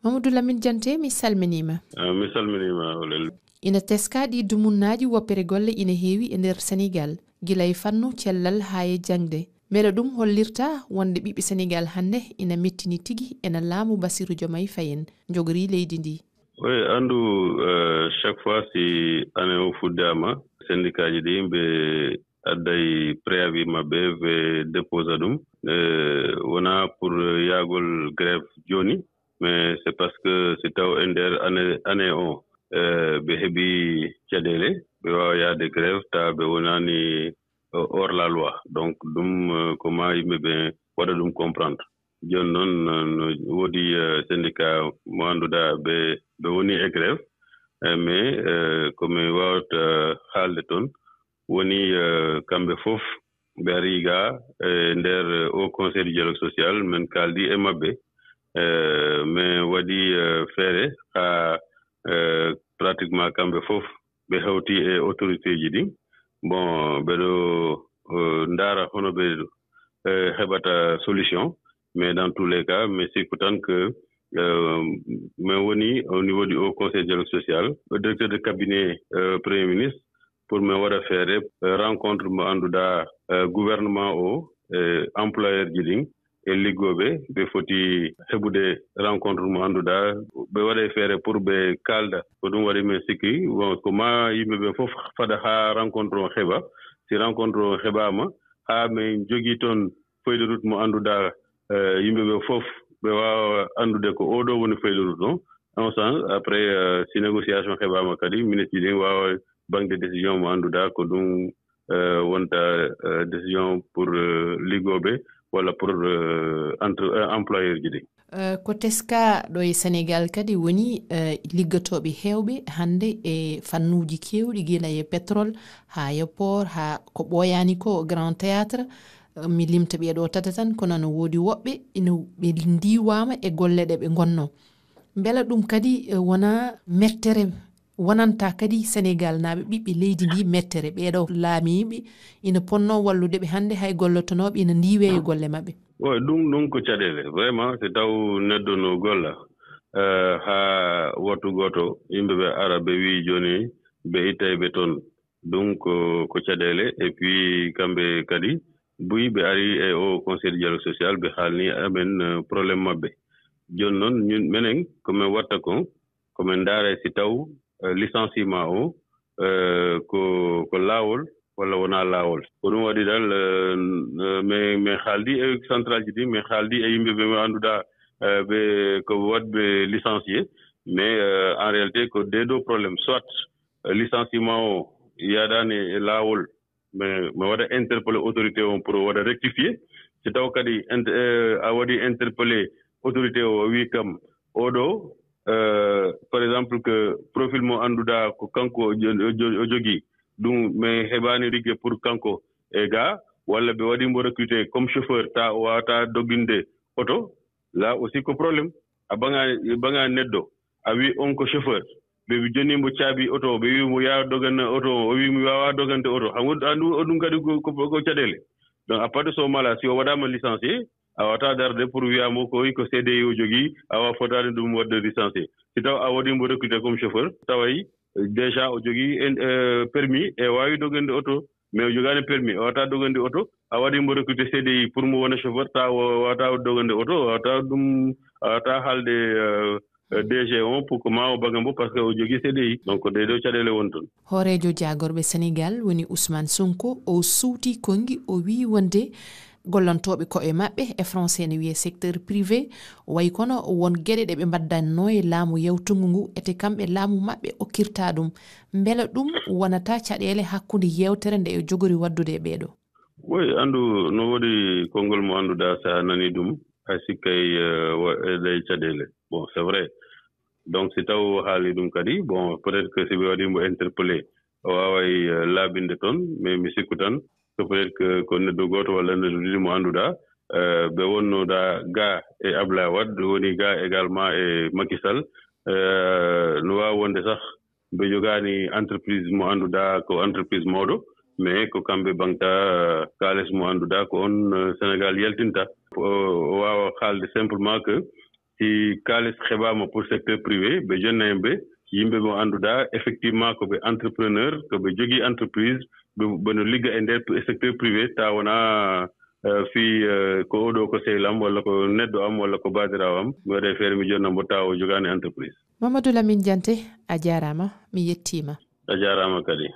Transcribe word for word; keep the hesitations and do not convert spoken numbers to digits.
Mamadou Lamine Diante, mi salminiima. Ah, mi salminiima, Olel. Ina teskaa ɗi dumunnaaji woppere golle ina heewi e nder Senegaal, gila e fannu cellal haa e jaŋde. Mbele ɗum hollirta wonde ɓiɓɓe Senegaal hannde ina mettini tigi ena laamu Bassirou Diomaye Faye en njogorii leydi ndi? Oui, anndu, euh, chaque fois si année o fuɗɗaama, syndicat ji ɗi ɓe adday préavis maɓɓe, ɓe déposa ɗum. Euh, wonaa pour yaagol grève jooni, mais c'est parce que si taw e nder année, année o, euh, ɓe heɓi caɗeele, ɓe waawa yaade grève, ta ɓe wonaani, euh, hors la loi. Donc, ɗum, euh, ko ma yimɓe ɓe waɗa ɗum comprendre. Jooni noon, euh, no woodi, euh, syndicat mo annduɗaa ɓe, ɓe woni e grève, euh, mais, euh, ko mi waawata haalde toon woni, euh, kamɓe fof ɓe ari ga e nder, euh, au Conseil du dialogue social, min kaaldi e maɓɓe. Euh, min waɗi, euh, feere haa, euh, pratiquement kamɓe fof ɓe hawti e autorité ji ɗi. Bon, ɓeɗo, euh, ndaara hono ɓe, euh, heɓata solution. Mais dans tous les cas, mi sikku tan que, euh, min woni au niveau du Haut Conseil dialogue social, le directeur de cabinet, euh, Premier ministre, pour min waɗa feere, euh, rencontre mo annduɗaa, euh, gouvernement o, euh, employeur ji ɗin, e liggooɓe, ɓe foti heɓude rencontre mo annduɗaa, ɓe waɗa e feere pour ɓe kaalda. Ko ɗum waɗi min sikki, bon, ko ma yimɓe ɓe fof fada haa rencontre o heɓa. Si rencontre o heɓaama, haa min jogii toon feuille de route mo annduɗaa, eh, yimɓe ɓe fof ɓe waawa anndude ko oɗo woni feuille de route o. En sens, après, eh, si négociation heɓaama kadi, ministre ji ɗin waawa baŋde décision mo annduɗaa ko ɗum, eh, wonta, eh, décision pour, eh, liggooɓe walla pour, eh, entre, eh, employeur ji ɗin. Eh, ko teskaa ɗo e Senegaal kadi woni, eh, liggotooɓe heewɓe hannde e fannuuji keewɗi, gila e pétrole, haa e port, haa ko ɓooyaani ko Grand Théâtre. Eh, mi limta ɓee ɗo tata tan, kono no woodi woɓɓe ina ɓe ndiiwaama e golle ɗe ɓe ngonnoo. Mbela ɗum kadi, eh, wonaa mettere wonanta kadi Senegaal naaɓe ɓiɓɓe leydi ndi mettere, ɓee ɗo laamiiɓe ina ponnoo wallude ɓe hannde hay gollotonooɓe ina ndiiwee e golle maɓɓe? Wa ɗum, ɗum ko caɗeele. Vraiment, si taw neɗɗo no golla, eh, haa wattu gooto, yimɓe ɓe ara, ɓe wiyi jooni ɓe ittay ɓe toon. Ɗum ko, ko caɗeele. Et puis, kamɓe kadi, buy ɓe ari e o Conseil de dialogue social, ɓe haalni amen, eh, problème maɓɓe. Jooni noon, ñun, menen, ko min watta ko, ko min ndaara si taw, eh, licenciement o, eh, ko, ko laawol walla wonaa laawol. Ko ɗum waɗi dal, eh, min, min haaldi e central ji ɗi, min haaldi e yimɓe ɓe mi annduɗaa, eh, ɓe ko waɗɓe licencié. Mais, eh, en réalité, ko des deux problèmes. Soit, eh, licenciement o yaadaani e laawol, mais mi waɗa interpellé autorité o pour o waɗa rectifié. Si taw kadi int-, eh, a waɗi interpellé autorité o, o wi kam, oɗo, eh, par exemple, que profil mo annduɗaa ko kanko o jo-, o jo-, o jogii, ɗum mi heɓaani ligge pour kanko e ga, walla ɓe waɗi mbo recruté comme chauffeur, ta o waawata dogginde oto, là aussi ko problème. A ɓaŋa, ɓaŋa neɗɗo, a wi on ko chauffeur. Ɓe wi jonni mbo caabi oto, ɓe wi mo yaa dogan oto, o wi mi waawaa dogande oto. Xam nga, andu, o ɗum kadi ko, ko, ko caɗeele. Donc, à partir de ce moment-là, si o waɗaama licencié, a waawata darde pour wiya mo ko, ko C D I o jogii, a waawaa fotaani ɗum waɗde licencié. Si taw a waɗi mbo recruté comme chauffeur, taway déjà o jogii en, euh, permis e waawi dogande oto, mais o jogaani permis, o waawata dogande oto, a waɗi mbo recruté C D I pour mo wona chauffeur, ta o waawata dogande oto, o waawata ɗum, a waawata haalde, euh, euh, D G o pour que ma o baga mbo, parce que o jogii C D I. Donc, ɗee ɗoo caɗeele woni toon. Hooreejo jaagorɓe Senegaal woni Ousmane Sonko, o suuti konngi, o wiyi wonde gollantooɓe koye maɓɓe, e français ne wiyee secteur privé, wayi kono won geɗe ɗe ɓe mbaddannoo e laamu yawtungu ngu, ete kamɓe laamu maɓɓe okkirta ɗum. Mbela ɗum wonata caɗeele hakkunde yeewtere nde e jogori waɗdude e ɓee ɗoo? Oui, anndu no woodi konngol mo annduɗaa, so a nani ɗum, a sikkay, eh, wa-, eh, ɗe caɗeele. Bon, c'est vrai. Donc, si taw o haali ɗum kadi, bon, peut-être que si ɓe waɗi mo interpellé, o waaway, eh, laaɓinde toon, mais mi sikku tan que peut-être que ko neɗɗo gooto walla neɗɗo ɗiɗi mo annduɗaa, eh, ɓe wonnoɗaa ga e Ablaye Wade, woni ga également e Macky Sall, eh, no waawi wonde sax ɓe jogaani entreprise mo annduɗaa ko entreprise mawɗo, mais ko kamɓe baŋta, eh, kaalis mo annduɗaa ko on, eh, Sénégal yaltinta. O, o waawa haalde simplement que Si kaalis heɓaama pour secteur privé, ɓe jonna en ɓe, yimɓe mo annduɗaa, effectivement, ko ɓe entrepreneur, ko ɓe jogii entreprise, ɓe, ɓe no ligga e nder secteur privé, tawa wonaa, eh, fii, eh, ko oɗo ko sehil am, walla ko neɗɗo am, walla ko baadirawo am, mi waɗa e feere mi jonna mo tawa o jogaani entreprise. Mamadou Lamine Dianté, a jaaraama, mi yettiima. A jaaraama kadi.